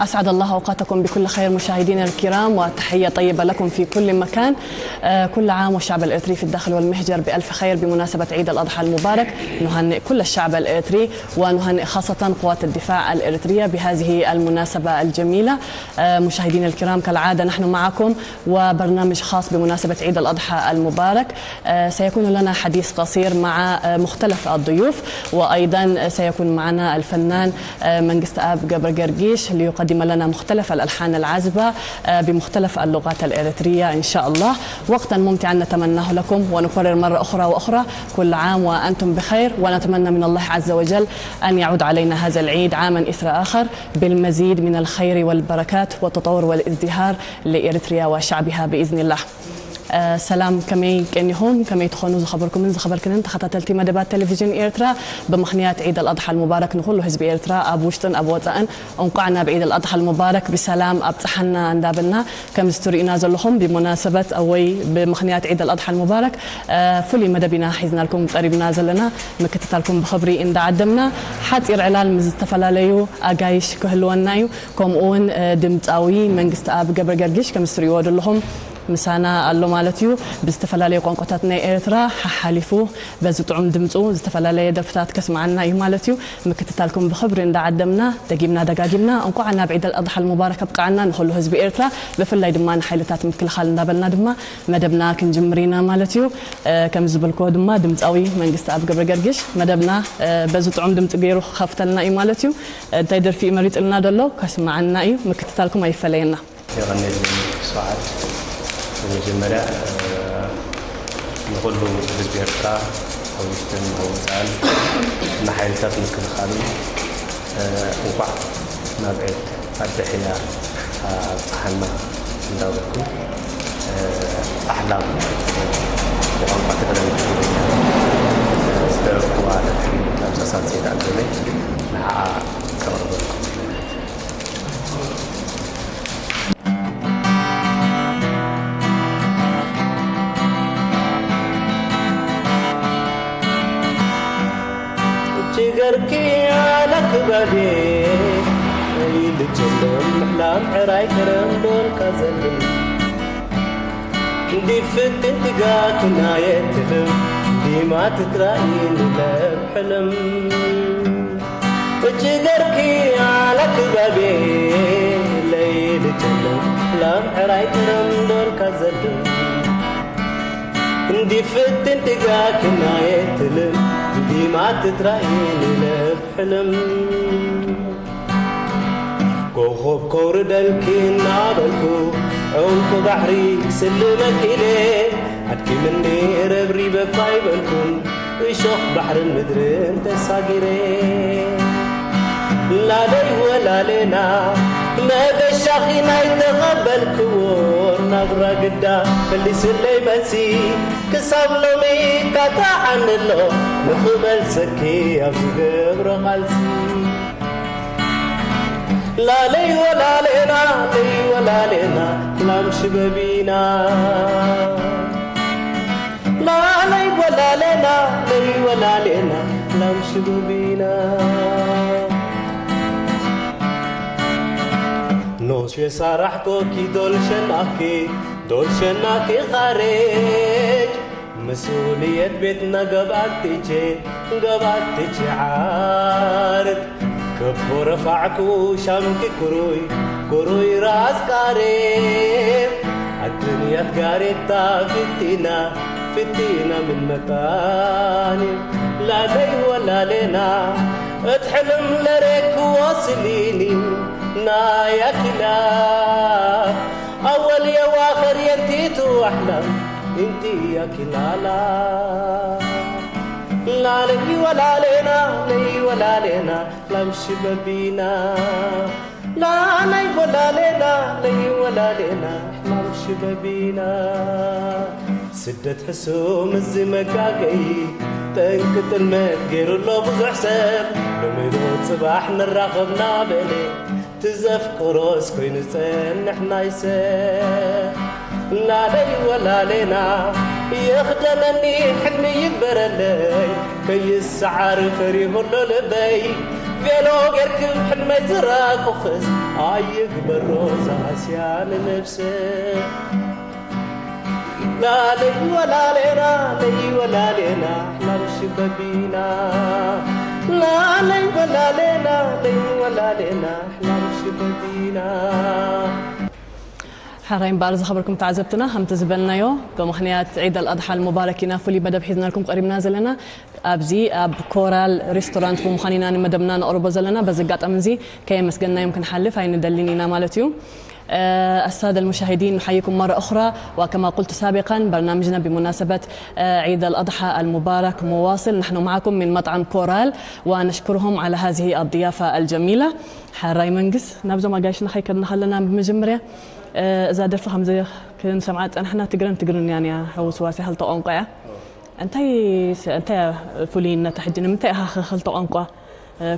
أسعد الله أوقاتكم بكل خير مشاهدينا الكرام، وتحية طيبة لكم في كل مكان. آه، كل عام والشعب الإريتري في الداخل والمهجر بألف خير بمناسبة عيد الأضحى المبارك. نهنئ كل الشعب الإريتري، ونهنئ خاصة قوات الدفاع الإريترية بهذه المناسبة الجميلة. آه، مشاهدينا الكرام، كالعادة نحن معكم وبرنامج خاص بمناسبة عيد الأضحى المبارك. آه، سيكون لنا حديث قصير مع، آه، مختلف الضيوف، وأيضًا سيكون معنا الفنان، آه، منقست آب جبر جرجيش ليقدم لنا مختلف الألحان العذبة، آه، بمختلف اللغات الإريترية إن شاء الله. وقتًا ممتعًا نتمناه لكم، ونكرر مرة أخرى وأخرى: كل عام وأنتم بخير، ونتمنى من الله عز وجل أن يعود علينا هذا العيد عامًا إثر آخر بالمزيد من الخير والبركات والتطور والازدهار لإريتريا وشعبها بإذن الله. آه، سلام، كمي كنيهم، كمي تخونوا زخبركم من زخبركن تخطتلتي مدبات تلفزيون إيرترا بمخنيات عيد الأضحى المبارك نخلو حزب إيرترا أب وشطن أب وطأن. እንኳዕ ናብ ዒድ ኣልኣድሓ ልሙባረክ ብሰላም ኣብፀሓና እንዳበልና፣ ከም ዝትርእዩና ዘለኹም ብመናሰበት ወይ ብምኽንያት ዒድ ኣልኣድሓ ልሙባረክ፣ እ፣ ፍሉይ መደብ ኢና ሒዝናልኩም ቀሪብና ዘለና። ምክትታልኩም ብኽብሪ እንዳዓደምና፣ ሓፂር ዕላል ምስ ዝተፈላለዩ ኣጋይሽ ክህልወና እዩ። ከምኡ እውን፣ እ፣ ድምፃዊ መንግስቲ ኣብ ገብረ ገርጊሽ ከም ዝትርእይዎ ዘለኹም ምሳና ኣሎ ማለት እዩ። ብዝተፈላለየ ቋንቋታት ናይ ኤርትራ ሓሓሊፉ በዚ ጥዑም ድምፁ ዝተፈላለየ ደርፍታት ከስምዓና እዩ ማለት እዩ። ምክትታልኩም ብኽብሪ እንዳዓደምና፣ ደጊምና ደጋጊምና እንኳዕ ናብ ዒድ ኣልኣድሓ ልሙባረክ ኣብቅዓና ንኹሉ ህዝቢ ኤርትራ፣ ብፍላይ ድማ ንሓይልታት ምክልኻል እንዳበልና ድማ መደብና ክንጅምር ኢና ማለት እዩ። እ፣ ከም ዝበልክዎ ድማ ድምፃዊ መንግስቲ ኣብ ገብረ ገርጊሽ መደብና፣ እ፣ በዚ ጥዑም ድምፂ ገይሩ ክኸፍተልና እዩ ማለት እዩ። እንታይ ደርፊ እዩ መሪፅልና ዘሎ ከስምዓና እዩ። ምክትታልኩም ኣይፈለየና። የቐንየለይ ሰዓት። ብመጀመርያ፣ እ፣ ንኹሉ ህዝቢ ኤርትራ ኣብ ውሽጥን ኣብ ወጻእን ንሓይልታት ምክልኻልን፣ እ፣ እንኳዕ ናብ ዒድ ኣድሕያ ኣብጽሓና እንዳበልኩ፣ እ፣ ኣሕላም ብቋንቋ ትግርኛ ዝደረፍኩዋ ደርፊ ኣብዛ ሳልሰይቲ ኣልበመይ ንዓኣ ከቕርበልኩም። ችገርኪ ኣላክባቤ ይልጀሎም ምሕላም ዕራይ ከረምቦን ካዘልን እንዲ ፍትን ትጋክና የትልም እንዲማ ትትራእይን ለብሕልም እጅገርኪ ኣላክባቤ ለይልጀሎም ላም ዕራይ ከረምቦን ካዘልን እንዲ ፍትን ትጋክና የትልም እንዲማ ትትራእይን ለብሕልም ኮኾብ ከውርደልኪ እናበልኩ ዕንቁ ባሕሪ ክስልመኪ ኢለ ኣድኪምኒ ረብሪበ እኳ ኣይበልኩን እሾኽ ባሕርን ምድርን ተሳጊረ ላለይ ወላሌና መገሻኺ ናይ ተቐበልክዎ ናብራ ግዳ መሊስለይ መልሲ ክሳብ ሎሚ ይካታዓኒ ኣሎ ንኽመልሰኪ ኣብ ዝገብሮ ቃልሲ ላለይ ወላሌና ለይ ወላሌና ላም ሽበቢና ላለይ ወላሌና ለይ ወላሌና ላም ሽበቢና ኖሽ የሳራሕኮኪ ዶል ሸናኪ ዶል ሸናኪ ኻሬጅ مسؤولية بيتنا قبعتك قبعتك عارت كبو رفعكو شامكي كروي كروي راس قارب الدنيا تقارب تا فتينا فتينا من مكاني لا لي ولا لنا اتحلم لريك واصليني نايا كلاب أول يا واخر يا انتيتو أحلام انتي يا كلالا لا لي ولا لنا لي ولا لنا لا مش ببينا لا لي ولا لنا لي ولا لنا لا مش ببينا ስደት ሕሱም እዚ መጋገዪ ጠንቂ ጥልመት ገይሩ ኣሎ ብዙሕ ሰብ ሎሚዶ ጽባሕ ንራኸብና በለ ትዘፍቅሮስ ኮይኑ ጸንሕ ናይ ሰብ ላለይ ወላሌና የኽደነኒ ሕልሚ ይግበረለይ ከይሰዓር ፈሪሁ ኣሎ ልበይ ቬሎ ጌርክም ሕልመይ ዝራኩኽስ ኣይግበሮ ዛስያ ንነብሰ ላለይ ወላሌና ለይ ወላሌና ላምሽ በቢና ላለይ ወላሌና ለይ ወላሌና ላምሽ በቢና ሕራይ እምበኣር ዝኸበርኩም ተዓዘብትና፣ ከምቲ ዝበልናዮ ብምኽንያት ዒድ ኣልኣድሓ ኣልሙባረክ ኢና ፍሉይ መደብ ሒዝናልኩም ቀሪብና ዘለና። ኣብዚ ኣብ ኮራል ሬስቶራንት ብምዃን ኢና ንመደብና ነቕርቦ ዘለና። በዚ ኣጋጣሚ እዚ ከየመስገንናዮም ክንሓልፍ ኣይንደልን ኢና ማለት እዩ። السادة المشاهدين، نحييكم مرة أخرى، وكما قلت سابقا برنامجنا بمناسبة عيد الأضحى المبارك مواصل. نحن معكم من مطعم كورال، ونشكرهم على هذه الضيافة الجميلة. ሕራይ መንግስ፣ ናብዞም ኣጋይሽና ከይከድና ከለና፣ ብመጀመርያ እዛ ደርፊ ከምዚ ክንሰምዓ ዝጸናሕና ትግረን ትግርኛን እያ፣ ሕውስዋስ እያ፣ ክልተ ቋንቋ እያ። እንታይ እንታይ እያ ፍሉይነታ? ሕጂ ንምንታይ ኢኻ ክልተ ቋንቋ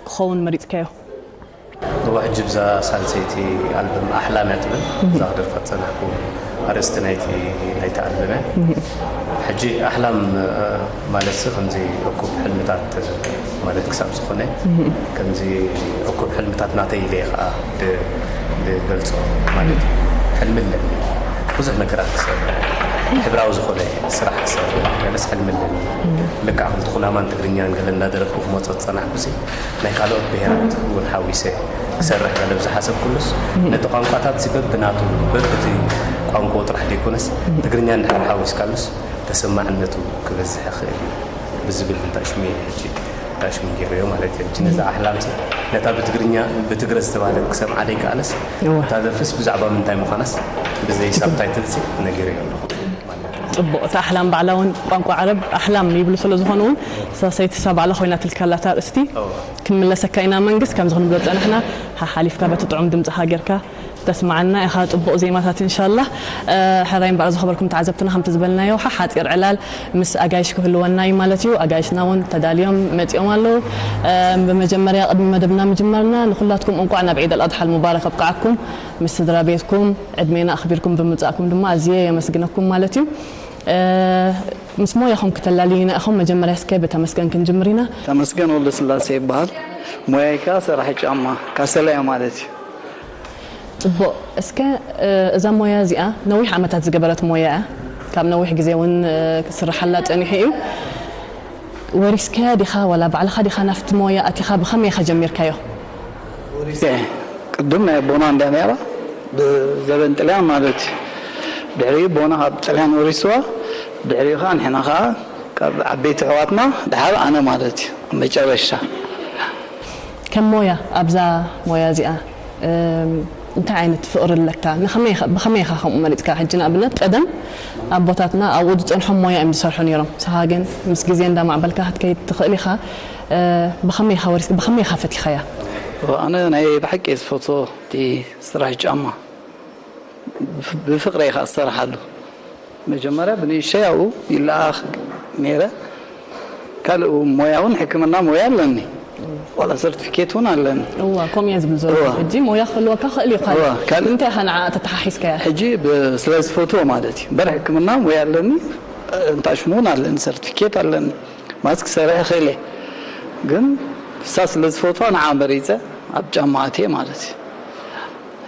ክኸውን መሪጽካዮ? እዋ ሕጂ ብዛ ሳልሰይቲ ኣልበም ኣሕላም እያ ትብል እዛ ክደርፋ ዝጸናሕኩ ኣርእስቲ ናይቲ ናይቲ ኣልበም እያ። ሕጂ ኣሕላም ማለት ሲ ከምዚ እኩብ ሕልምታት ማለት ክሳብ ዝኾነ ከምዚ እኩብ ሕልምታት ናተይ ኢለ ከዓ ዝገልፆ ማለት እዩ። ሕልሚ ኣለኒ ብዙሕ ነገራት ክሰርሕ ሕብራዊ ዝኾነ ስራሕ ክሰርሕ ገለስ ሕልሚ ኣለኒ። ልክዓ ከምቲ ኩናማን ትግርኛን ገለ እንዳደረፍኩ ክመፆ ዝፀናሕኩ ሲ ናይ ካልኦት ብሄራት እውን ሓዊሰ ክሰርሕ ገለ ብዝሓሰብኩሉስ ነቲ ቋንቋታት ሲ በብናቱ በብቲ ቋንቋኡ ጥራሕ ዘይኮነስ ትግርኛ እንድሕር ሓዊስካሉስ ተሰማዕነቱ ክበዝሕ ይኽእል እዩ ብዝብል እንዳ ሽሙ ሕጂ እንዳ ሽሙ ገይረዮ ማለት እዩ። ሕጂ ነዛ ኣሕላምሲ ነታ ብትግርኛ ብትግረ ዝተባህለት ክሰምዓ ደይከኣለስ እታ ደርፍስ ብዛዕባ ምንታይ ምዃናስ ብዘይ ሳብታይትልሲ ነጊረዮ ኣለኹ። ፅቡቕ፣ እቲ ኣሕላም ባዕላ እውን ቋንቋ ዓረብ ኣሕላም ይብሉ ስለ ዝኾኑ እውን ሳሰይቲ እሳ ባዕላ ኮይና ትልካላታ ኣርእስቲ ክንምለሰካ ኢና መንግስት ከምዚ ክንብሎ ፀናሕና ሓሓሊፍካ በቲ ጥዑም ድምፅኻ ጌርካ ተስማዓና ኢኻ ፅቡቕ ዜማታት እንሻላህ። ሕራይ እምበኣር ዝኸበርኩም ተዓዘብትና ከምቲ ዝበልናዮ ሓሓፂር ዕላል ምስ ኣጋይሽ ክህልወና እዩ ማለት እዩ። ኣጋይሽና እውን ተዳልዮም መፂኦም ኣለዉ። ብመጀመርያ ቅድሚ መደብና ምጅማርና ንኩላትኩም እንቋዕ ናብ ዒድ ኣልኣድሓ ልሙባረክ ኣብቅዓኩም። ምስ ስድራ ቤትኩም ዕድሜና ኣኽቢርኩም ብምምፃእኩም ድማ ኣዝየ የመስግነኩም ማለት እዩ። ምስ ሞያኹም ክተላልዩና ኢኹም። መጀመርያ እስከ ብተመስገን ክንጅምር ኢና። ተመስገን ወልደስላሴ ይበሃል። ሞያይ ከኣ ሰራሒ ጫማ ካሰላ እየ ማለት እዩ። ፅቡቕ። እስከ እዛ ሞያ እዚኣ ነዊሕ ዓመታት ዝገበረት ሞያ እያ። ካብ ነዊሕ ግዜ እውን ክስርሓላ ፀኒሑ እዩ። ወሪስካያ ዲኻ ዋላ ባዕልኻ ዲኻ ናብቲ ሞያ ኣቲኻ ብኸመይ ኢኻ ጀሚርካዮ? ወሪሰ ቅድም ናይ ኣቦና እንዳ ነይራ ብዘበን ጥልያን ማለት እዩ። ድሕሪኡ ኣቦና ካብ ጥልያን ወሪስዋ ድሕሪኡ ከዓ ንሕና ከዓ ካብ ዓበይቲ ኣሕዋትና ደሓር ኣነ ማለት እዩ ኣብ መጨረሻ። ከም ሞያ ኣብዛ ሞያ እዚኣ እንታይ ዓይነት ፍቕሪ ኣለካ? ንኸመይ ኢኻ ብኸመይ ኢኻ ከምኡ መሪጽካ? ሕጂ ንኣብነት ቀደም ኣቦታትና ኣብኡ ዝጸንሖም ሞያ እዮም ዝሰርሑ ነይሮም። ንስኻ ግን ምስ ግዜ እንዳማዕበልካ ክትከይድ ትኽእል ኢኻ። ብኸመይ ኢኻ ወሪስ ብኸመይ ኢኻ ፈቲኻያ? ኣነ ናይ ብሓቂ እየ ዝፈትዎ እቲ ስራሕ ጫማ ብፍቕሪ እየ ከዓ ዝሰርሓሉ። መጀመርያ ብንእሽተይ ኣብኡ ይለኣኽ ነይረ። ካልእ እውን ሞያ እውን ሕክምና ሞያ ኣለኒ። ዋላ ሰርቲፊኬት እውን ኣለኒ። እዋ ከምኡ እየ ዝብል ዘለኹ። ሕጂ ሞያ ክህልወካ ክእል እዩ። ካልእ እንታይ ኢኻ ንዓ ተተሓሒዝካያ? ሕጂ ስለ ዝፈትዎ ማለት እዩ። እምበር ሕክምና ሞያ ኣለኒ። እንታሽሙ እውን ኣለኒ፣ ሰርቲፊኬት ኣለኒ። ማለት ክሰርሕ ይኽእል እየ። ግን እሳ ስለ ዝፈትዋ ንዓ መሪፀ ኣብ ጫማ ኣትየ ማለት እዩ።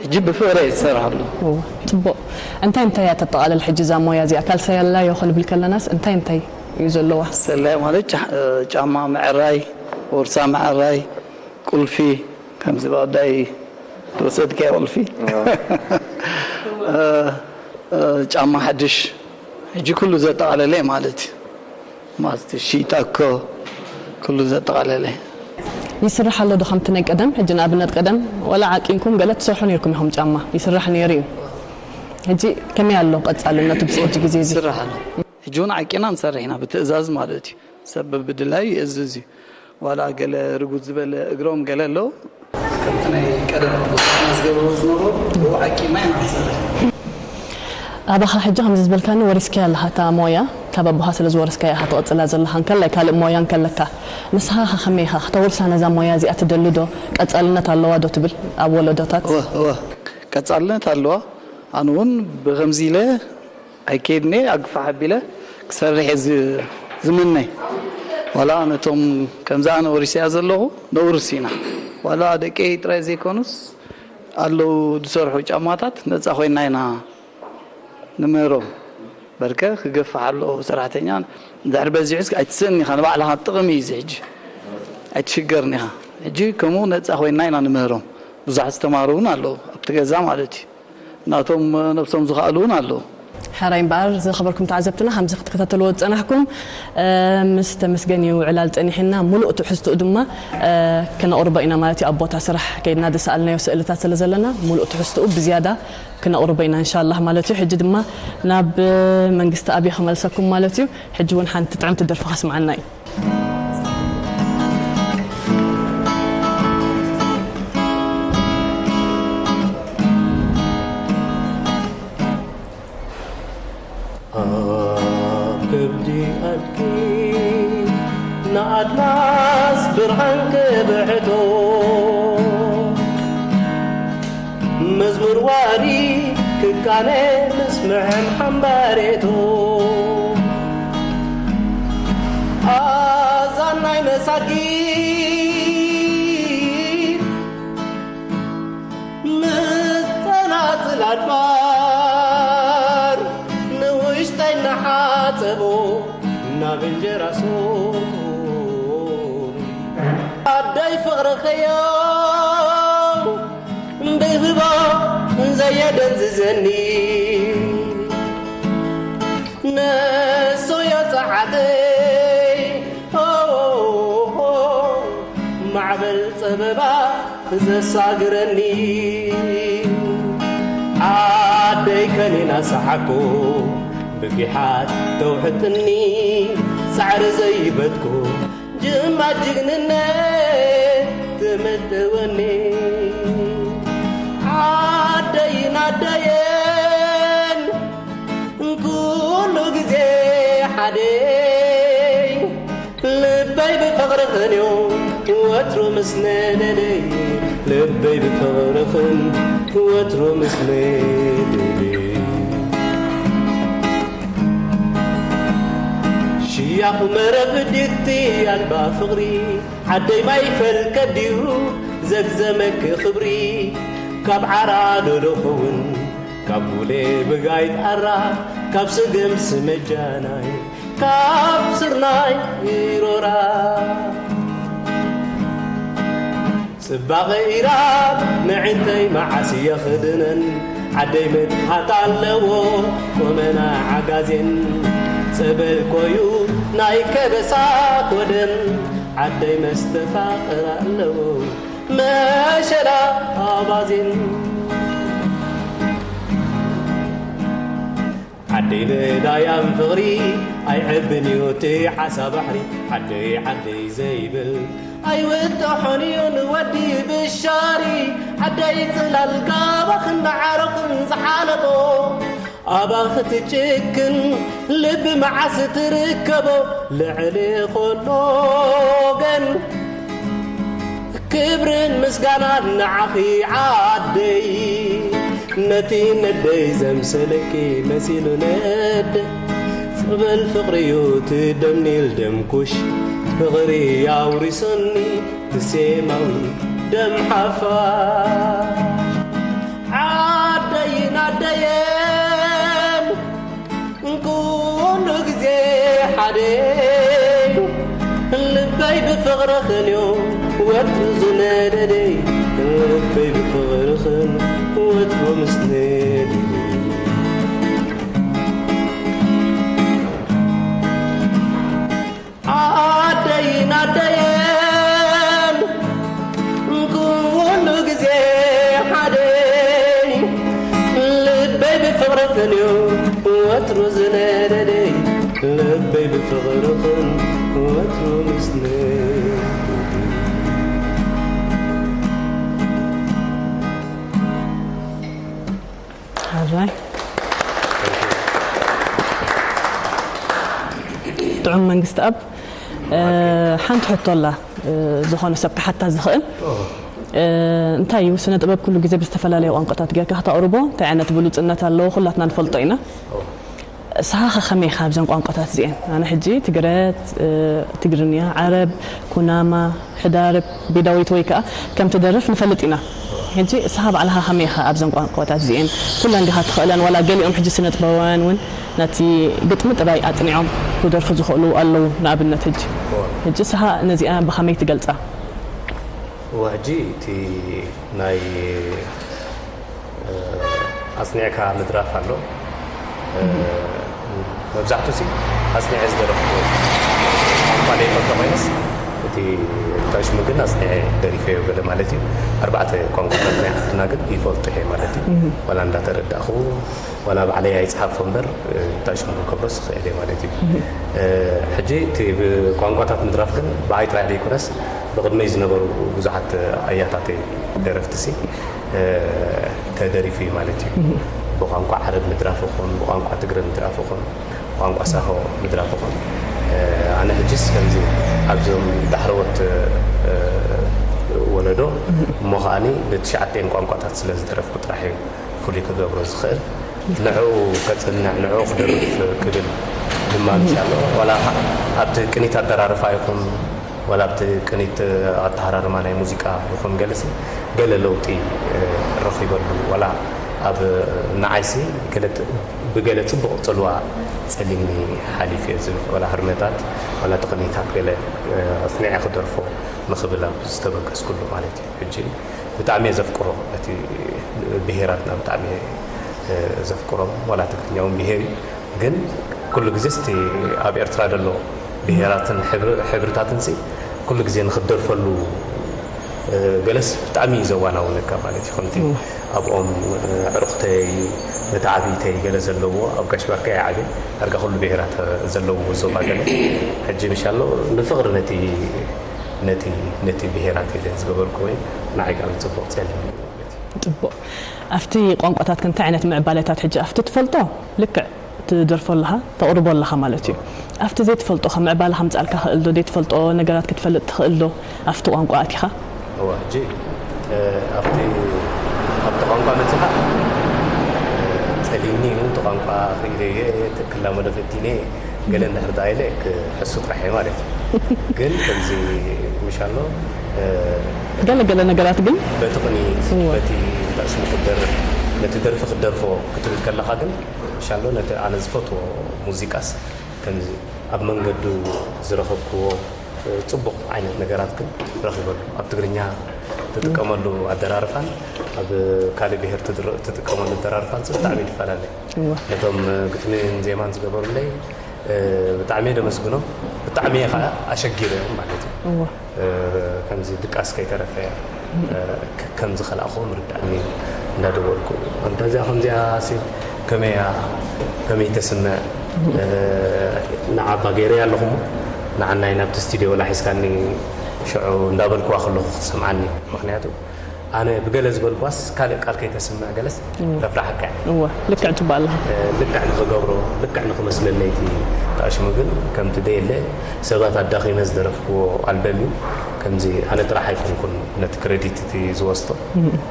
ሕጂ ብፍቕሪ እየ ዝሰርሓሉ። እወ፣ ጽቡቕ። እንታይ እንታይ እያ ተጠቓልል ሕጂ እዛ ሞያ እዚኣ? ካልሰ ያላዮ ክንብል ከለናስ እንታይ እንታይ እዩ ዘለዋ? ሰላዮ ማለት ጫ- ጫማ ምዕራይ፣ ቦርሳ ምዕራይ፣ ቁልፊ፣ ከምዚ ብቐዳይ ተወሰድካዮ ቁልፊ፣ እ፣ እ፣ ጫማ ሓድሽ፣ ሕጂ ኩሉ ዘጠቓለለ ማለት እዩ። ማስቲሽ፣ ታኮ፣ ኩሉ ዘጠቓለለ። ይስራሕ ኣሎ ዶ ከምቲ ናይ ቀደም? ሕጂ ንኣብነት ቀደም ወላ ዓቂንኩም ገለ ትሰርሑ ነይርኩም ኢኹም ጫማ ይስራሕ ነይሩ እዩ። ሕጂ ከመይ ኣሎ ቀጻልነቱ ብዚ ሕጂ ግዜ እዚ? ይስራሕ ኣሎ። ሕጂ እውን ዓቂና ንሰርሕ ኢና ብትእዛዝ ማለት እዩ። ሰብ ብድላዩ ይእዝዝ እዩ። ዋላ ገለ ርጉድ ዝበለ እግሮም ገለ ኣለዉ። ከምቲ ናይ ቀደም ኣቦታትና ዝገብርዎ ዝነበሩ ብኡ ዓቂብና ኢና ንሰርሕ። ኣባኻ ሕጂ ከምዚ ዝበልካኒ ወሪስካያ ኣለኻ እታ ሞያ፣ ካብ ኣቦኻ ስለ ዝወረስካያ ኢኻ ትቕጽላ ዘለኻ፣ እንከላይ ካልእ ሞያ እንከለካ። ንስኻ ኸ ከመይ ኢኻ? ክተውርሳ ነዛ ሞያ እዚኣ ትደሊ ዶ? ቀጻልነት ኣለዋ ዶ ትብል ኣብ ወለዶታት? እወ፣ እወ። ቀጻልነት ኣለዋ። ኣነ እውን ብኸምዚ ኢለ ኣይከይድን እየ ኣግፋሕ ኣቢለ ክሰርሕ እየ ዝ- ዝምነ። ዋላ ነቶም ከምዚ ኣነ ወሪሰያ ዘለኹ ነውርስ ኢና። ዋላ ደቂ ጥራይ ዘይኮኑስ ኣለዉ ዝሰርሑ ጫማታት ነፃ ኮይና ኢና ንምህሮም። በርከ ክገፍሕ ኣለዎ ሰራሕተኛ። እንድሕር በዚሑስ ኣይትስእን ኢኻ፣ ንባዕልኻ ጥቕሚ እዩ እዚ ሕጂ። ኣይትሽገርን ኢኻ። ሕጂ ከምኡ ነፃ ኮይና ኢና ንምህሮም። ብዙሓት ዝተማሩ እውን ኣለዉ ኣብቲ ገዛ ማለት እዩ። ናቶም ነብሶም ዝኸኣሉ እውን ኣለዉ። ሕራይ እምበኣር ዝኸበርኩም ተዓዘብትና ከምዚ ክትከታተልዎ ዝጸናሕኩም ምስ ተመስገን እዩ ዕላል ጸኒሕና፣ ሙሉእ ትሕዝትኡ ድማ ክነቕርቦ ኢና ማለት እዩ። ኣብ ቦታ ስራሕ ከይድና ዝሰኣልናዮ ስእልታት ስለ ዘለና ሙሉእ ትሕዝትኡ ብዝያዳ ክነቕርቦ ኢና እንሻላህ ማለት እዩ። ሕጂ ድማ ናብ መንግስቲ ኣብየ ክመልሰኩም ማለት እዩ። ሕጂ እውን ሓንቲ ጥዕምቲ ደርፊ ከስምዓና እዩ። ኣብ ከብዲ ኣድጊ ንኣድማስ ብርሃን ክብሕቶ፣ መዝሙር ዋሪ ክቃነ ምስ ምሕም ሓምባሬቶ፣ ኣዛን ናይ መሳጊድ ምስ ጸናጽል ኣድባር ንውሽጠይ እናሓጸቦ ናብ እንጀራ ሶሪ ኣደይ ፍቕሪ ከዮ ብህቦ ዘየደንዝዘኒ ነሶዮ ጸዓተይ ማዕበል ጸበባ ዘሳግረኒ ዓደይ ከኒና ሰሓኩ ብጊሓት ተውሕጥኒ ጻዕሪ ዘይበትኩ ጅማ ጅግንነት ትምጥወኒ ዓደይን ኣደየን ኩሉ ግዜ ሓደይ ልበይ ብፍቕርኽን እዩ ወትሩ ምስ ነደደይ ልበይ ብፍቕርኽን ወትሩ ምስ ነደደይ ሽያኹ መረብ ድቲ ኣልባ ፍቕሪ ዓደይ ማይ ፈልቀ ድዩ ዘግዘመኪ ክብሪ ካብ ዓራ ዶ ዶ ኸውን ካብ ጉሌ ብጋይት ኣራ ካብ ስገም ስመጃናይ ካብ ስርናይ ሮራ ጽባቐ ኢራብ ንዕንተይ መዓስ የኽድነን ዓደይ መትሓት ኣለዎ ቆመና ዓጋዜን ጸበል ኮዩ ናይ ከበሳ ኮደን ዓደይ መስተፋቕር ኣለዎ መሸላ ኣባዜን ዓደይ ንዳያም ፍቕሪ ኣይዕብን እዩ እቲ ዓሳ ባሕሪ ዓደይ ዓደይ ዘይብል ኣይውጥሖን እዩ ንወዲ ብሻሪ ዓደይ ጽላል ጋባኽን መዓሮኽን ዝሓለቦ ኣባኺ ትጭክን ልቢ መዓስ ትርከቦ ልዕሊ ኾሎ ገን ክብርን ምስጋናን ንዓኺ ዓደይ ነቲ ነደይ ዘምሰለኪ መሲሉ ነደ ጸበል ፍቕሪዩ ትደምኒል ደምኩሽ ፍቕሪ ኣውሪሶኒ ትሴማዊ ደም ሓፋሽ ዓደይን ኣደየን ኩሉ ግዜ ሓደ ልበይ ብፍቕርኽን እዩ ወትሩ ዝነደደይ ልበይ ብፍቕርኽን ወትሩ ምስነደደይ ዓደይን ኣደየን ኩሉ ግዜ ሓደይ ልበይ ብፍቕርኽን እዩ ወትሩ ዝነደደይ ልበይ ብፍቕርኽን ወትሩ ምስነይ ሕራይ ጥዑም መንግስቲ ኣብ ሓንቲ ሕቶ ኣላ ዝኾነ ሰብ ክሓታ ዝኽእል እንታይ እዩ ስነ ጥበብ ኩሉ ግዜ ብዝተፈላለዩ ቋንቋታት ጌርካ ክተቕርቦ እንታይ ዓይነት ብሉፅነት ኣለዎ ኩላትና ንፈልጦ ኢና ንስኻ ከ ከመይ ኢኻ ኣብዘን ቋንቋታት እዚኤን? ኣነ ሕጂ ትግረ፣ ትግርኛ፣ ዓረብ፣ ኩናማ፣ ሕዳርብ፣ ቤዳዊት ወይ ከኣ ከም ትደርፍ ንፈልጥ ኢና። ሕጂ ንስኻ ባዕልኻ ከመይ ኢኻ ኣብዘን ቋንቋታት እዚኤን? ኩለን ዲኻ ትኽእለን ዋላ ገሊኦም ሕጂ ስነጥበባውያን እውን ነቲ ግጥሚ ጥራይ ኣጽኒዖም ክደርፉ ዝኽእሉ ኣለዉ ንኣብነት ሕጂ። ሕጂ ንስኻ ነዚኣ ብኸመይ ትገልጻ? እዋ ሕጂ እቲ ናይ ኣጽኒዕካ ምድራፍ ኣሎ። መብዛሕትኡ ሲ ኣጽኒዐ ዝደረፍኩ ቋንቋ ዘይፈልጦ ኮይነስ እቲ ታሽሙ ግን ኣጽኒዐ ደሪፈዮ ገለ ማለት እዩ። ኣርባዕተ ቋንቋታት ናይ ዓድና ግን ይፈልጦ እየ ማለት እዩ። ዋላ እንዳተረዳእኹ ዋላ ባዕለይ ኣይጽሓፎ እምበር ታሽሙ ክገብሮስ ይኽእል እየ ማለት እዩ። ሕጂ እቲ ብቋንቋታት ምድራፍ ግን ብኣይ ጥራይ ዘይኮነስ ብቕድመይ ዝነበሩ ብዙሓት ኣያታተይ ደረፍቲ ሲ ተደሪፉ እዩ ማለት እዩ። ብቋንቋ ዓረብ ምድራፍ ይኹን ብቋንቋ ትግረ ምድራፍ ይኹን ብቋንቋ ሳሆ ምድራፍ ይኹን ኣነ ሕጅስ ከምዚ ኣብዞም ዳሕረዎት ወለዶ እሞ ከዓኒ ብትሽዓተን ቋንቋታት ስለ ዝደረፍኩ ጥራሕ እዩ ፍሉይ ክገብሮ ዝኽእል። ንዕኡ ከጽንዕ ንዕኡ ክደርፍ ክብል ድማ ምሻሎ ዋላ ኣብቲ ቅኒት ኣደራርፋ ይኹን ዋላ ኣብቲ ቅኒት ኣተሃራርማ ናይ ሙዚቃ ይኹን ገለሲ ገለ ለውጢ ረኺበሉ ዋላ ኣብ ንዓይሲ ገለ ብገለ ጽቡቕ ጽልዋ ጸሊኒ ሓሊፍ እየ ዝብል ዋላ ህርመታት ዋላ ተቕኒታት ገለ ኣጽኒዐ ክደርፎ ንኽብል ኣብ ዝተበገስኩሉ ማለት እዩ። ሕጂ ብጣዕሚ እየ ዘፍቅሮ እቲ ብሄራትና ብጣዕሚ እየ ዘፍቅሮም ዋላ ትግርኛ እውን ብሄር እዩ ግን ኩሉ ግዜ ስቲ ኣብ ኤርትራ ዘሎ ብሄራትን ሕብርታትን ሲ ኩሉ ግዜ ንክደርፈሉ ገለስ ብጣዕሚ እዩ ዘዋናውነካ ማለት እዩ ከምቲ ኣብኦም ዕርኽተይ መተዓብይተይ ገለ ዘለዎ ኣብ ጋሽ ባርካ ይዓብየ ዳርጋ ኩሉ ብሄራት ዘለዎ ዞባ ገለ ሕጂ ምሻሎ ንፍቕሪ ነቲ ነቲ ነቲ ብሄራት ኢለ ዝገበርኩ ወይ ንዓይ ከዓ ዝፅቡቕ ፀሊም ፅቡቕ ኣብቲ ቋንቋታት ክንታይ ዓይነት ምዕባለታት ሕጂ ኣብቲ ትፈልጦ ልክዕ ትደርፎ ኣለኻ ተቕርቦ ኣለኻ ማለት እዩ ኣብቲ ዘይትፈልጦ ከ ምዕባለ ከምፅኣልካ ክእል ዶ ዘይትፈልጦ ነገራት ክትፈልጥ ትኽእል ዶ ኣብቲ ቋንቋ ኣቲኻ እዋ ሕጂ ኣብቲ ኣብቲ ቋንቋ መፅኻ ፀሊኒ እዩ እቲ ቋንቋ ክኢለየ ክላመዶ ፈቲነ ገለ እንድሕር ተባሂለ ክሕሱ ጥራሕ እየ ማለት እዩ ግን ከምዚ ምሻሎ ገለ ገለ ነገራት ግን በቲ ቅኒት በቲ ርእስኒ ክትደርፍ ነቲ ደርፊ ክትደርፎ ክትብል ከለኻ ግን ምሻሎ ነቲ ኣነ ዝፈትዎ ሙዚቃስ ከምዚ ኣብ መንገዱ ዝረኸብክዎ ፅቡቕ ዓይነት ነገራት ግን ረኺበሉ ኣብ ትግርኛ ትጥቀመሉ ኣደራርፋን ኣብ ካልእ ብሄር ትጥቀመሉ ኣደራርፋን ብጣዕሚ ይፈላለ ነቶም ግጥምን ዜማን ዝገበሩለይ ብጣዕሚ እየ ደመስግኖም ብጣዕሚ እየ ከዓ ኣሸጊረ ማለት እዩ ከምዚ ድቃስ ከይተረፈ ከም ዝኸላእኹ ምርዳእኒ እንዳደወልኩ እንተዚኣ ከምዚኣ ከመይ ከመይ ተስምዕ ንዓባ ገይረ ኣለኹ ንዓናይ ናብቲ ስቱዲዮ ላሒዝካኒ ሽዑ እንዳበልኩዋ ከለኹ ክትሰምዓኒ ምክንያቱ ኣነ ብገለ ዝበልኳስ ካልእ ቃል ከይተስምዕ ገለስ ተፍራሓካ እወ ልክዕ ትባል ኣለኻ ልክዕ ንኽገብሮ ልክዕ ንኽመስለለይ እቲ ተኣሽሙ ግን ከምቲ ደየለ ሰባት ኣዳኺመ ዝደረፍክዎ ኣልበም እዩ ከምዚ ኣነ ጥራሕ ኣይኮንኩን ነቲ ክረዲት እቲ ዝወስዶ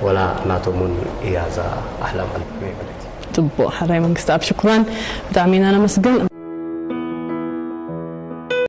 ወላ ናቶም እውን እያ እዛ ኣሕላም ኣልበም እየ ማለት እዩ ፅቡቕ ሓራይ መንግስቲ ኣብ ሽኩራን ብጣዕሚ ኢና ነመስግን